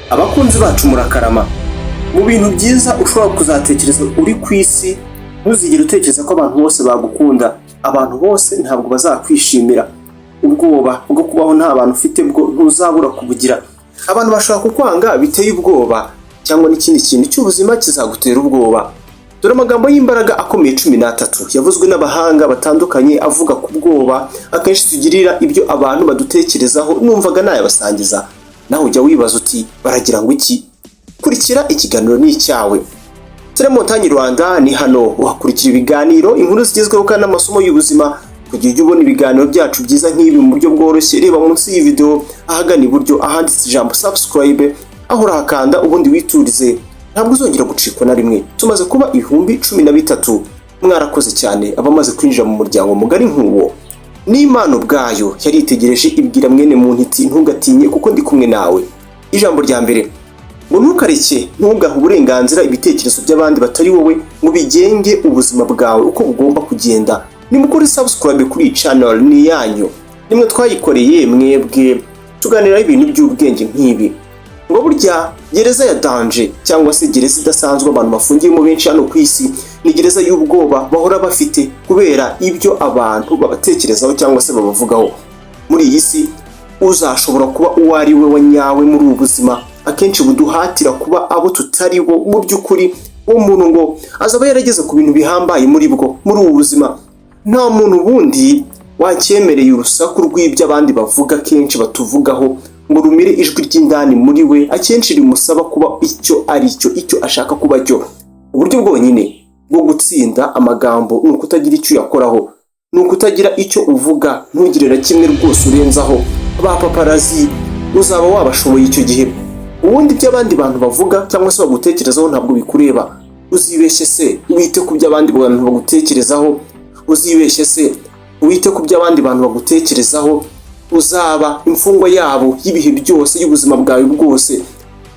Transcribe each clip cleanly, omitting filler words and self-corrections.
Abakunzi bacu murakarama. Mu bintu byiza ushobora kuzatekereza uri ku isi, ntuzigere utekereza ko abantu bose bagukunda. Abantu bose ntabwo bazakwishimira. Ubwoba bwo kubaho nta bantu ufite bwo ntuzabura kubugira. Abantu bashobora kukwanga biteye ubwoba, cyangwa n'ikindi kintu cy'ubuzima kizagutera ubwoba. Dore amagambo y'imbaraga akomeye 13 yavuzwe n'abahanga batandukanye avuga ku bwoba akenshi tugirira ibyo abantu badutekerezaho. Numvaga nayabasangiza. Nawe ujya wibaza uti baragira ngo iki? Kurikira ikiganiro ni icyawe. Telemontagne Rwanda ni hano uhakurikira ibiganiro, inkuru zigezweho kandi n'amasomo y'ubuzima. Kugira ujye ubona ibiganiro byacu byiza nk'ibi mu buryo bworoshye, reba munsi y'iyi video ahagana iburyo ahanditse ijambo subscribe, aho urahakanda ubundi witurize, ntabwo uzongera gucikwa na rimwe. Tumaze kuba 13,000. Mwarakoze cyane abamaze kwinjira mu muryango mugari nk'uwo. N'Imana ubwayo yaritegereje ibwira mwene muntu iti ntugatinye kuko ndi kumwe nawe. Ijambo rya mbere ngo ntukareke, ntugahe uburenganzira ibitekerezo by'abandi batari wowe ngo bigenge ubuzima bwawe uko bugomba kugenda. Nimukore subscribe kuri iyi channel, ni iyanyu, nimwe twayikoreye mwebwe, tuganiraho ibintu by'ubwenge nk'ibi. Ngo burya gereza ya danger cyangwa se gereza idasanzwe abantu bafungiyemo benshi hano ku isi ni gereza y'ubwoba bahora bafite kubera ibyo abantu babatekerezaho cyangwa se babavugaho. Muri iyi si uzashobora kuba uwo ari we wa nyawe muri ubu buzima akenshi buduhatira kuba abo tutari bo mu by'ukuri, uwo muntu ngo azaba yarageze ku bintu bihambaye muri bwo muri ubu buzima. Nta muntu ubundi wakemereye urusaku rw'ibyo abandi bavuga kenshi batuvugaho ngo rumire ijwi ry'indani muri we akenshi rimusaba kuba icyo ari cyo, icyo ashaka kuba cyo. Uburyo bwonyine bwo gutsinda amagambo ni ukutagira icyo uyakoraho, ni ukutagira icyo uvuga, ntugire na kimwe rwose urenzaho. Ba paparazzi uzaba wabashoboye icyo gihe. Ubundi ibyo abandi bantu bavuga cyangwa se bagutekerezaho ntabwo bikureba. Uzibeshye se wite ku byo abandi bantu bagutekerezaho? Uzibeshye se wite ku byo abandi bantu bagutekerezaho? Uzaba imfungwa yabo y'ibihe byose, y'ubuzima bwawe bwose.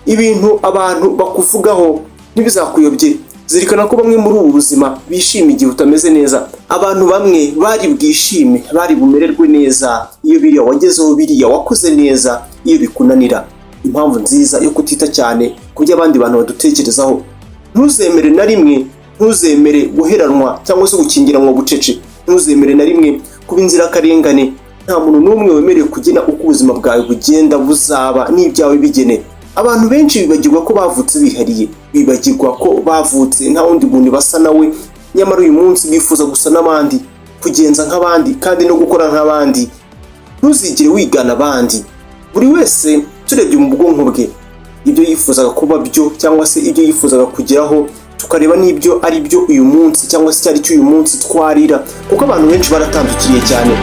Ibintu abantu bakuvugaho ntibizakuyobye. Zirikana ko bamwe muri ubu buzima bishima igihe utameze neza. Abantu bamwe bari bwishime, bari bumererwe neza iyo biriya wagezeho, biriya wakoze neza, iyo bikunanira. Impamvu nziza yo kutita cyane ku byo abandi bantu badutekerezaho: ntuzemere na rimwe, ntuzemere guheranwa cyangwa se gukingiranwa bucece. Ntuzemere na rimwe kuba inzirakarengane. Nta muntu n'umwe wemerewe kugena uko ubuzima bwawe bugenda buzaba n'ibyawe bigene. Abantu benshi bibagirwa ko bavutse bihariye, bibagirwa ko bavutse nta wundi muntu basa nawe, nyamara uyu munsi bifuza gusa n'abandi, kugenza nk'abandi kandi no gukora nk'abandi. Ntuzigere wigana abandi. Buri wese turebye mu bwonko bwe ibyo yifuzaga kuba byo cyangwa se ibyo yifuzaga kugeraho, tukareba n'ibyo ari byo uyu munsi cyangwa se icyari cy'uyu munsi, twarira kuko abantu benshi baratandukiriye cyane.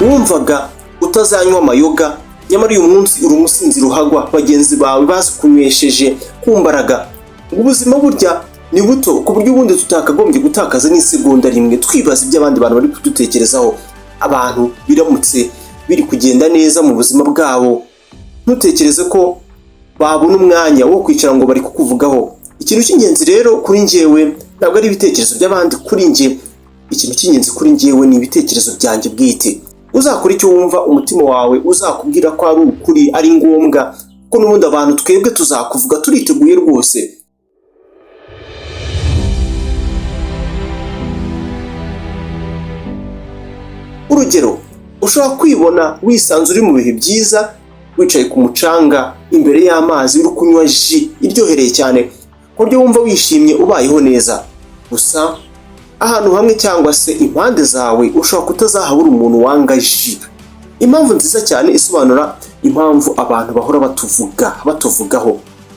Wumvaga utazanywa amayoga, nyamara uyu munsi uri umusinzi ruhagwa, bagenzi bawe bazikunywesheje ku mbaraga. Ubuzima burya ni buto ku buryo ubundi tutakagombye gutakaza n'isegonda rimwe twibaza ibyo abandi bantu bari kudutekerezaho. Abantu biramutse biri kugenda neza mu buzima bwabo, ntutekereze ko babona umwanya wo kwicara ngo bari kukuvugaho. Ikintu cy'ingenzi rero kuri njyewe ntabwo ari ibitekerezo by'abandi kuri njye, ikintu cy'ingenzi kuri njyewe ni ibitekerezo byanjye bwite. Uzakora icyo wumva umutima wawe uzakubwira ko ari ukuri, ari ngombwa, kuko n'ubundi abantu twebwe tuzakuvuga turiteguye rwose. Urugero, ushobora kwibona wisanze uri mu bihe byiza, wicaye ku mucanga imbere y'amazi, uri kunywa ji iryohereye cyane ku buryo wumva wishimye, ubayeho neza. Gusa ahantu hamwe cyangwa se impande zawe ushobora kutazahabura umuntu wanga ji. Impamvu nziza cyane isobanura impamvu abantu bahora batuvuga, batuvugaho: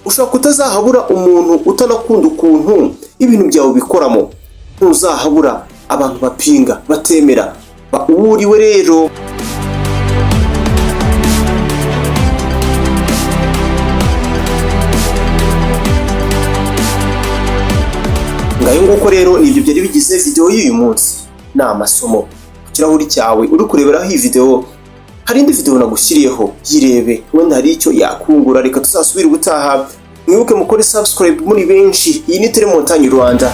ushobora kutazahabura umuntu utanakunda ukuntu ibintu byawe bikoramo. Ntuzahabura abantu bapinga, batemera. Ba uwo uriwe rero. Ngayo nguko rero, nibyo byari bigize video y'uyu munsi. Ni amasomo ku kirahuri cyawe uri kureberaho iyi video. Hari indi video nagushyiriyeho, yirebe, wenda hari icyo yakungura. Reka tuzasubire ubutaha. Mwibuke mukore subscribe muri benshi. Iyi ni Telemontagne Rwanda.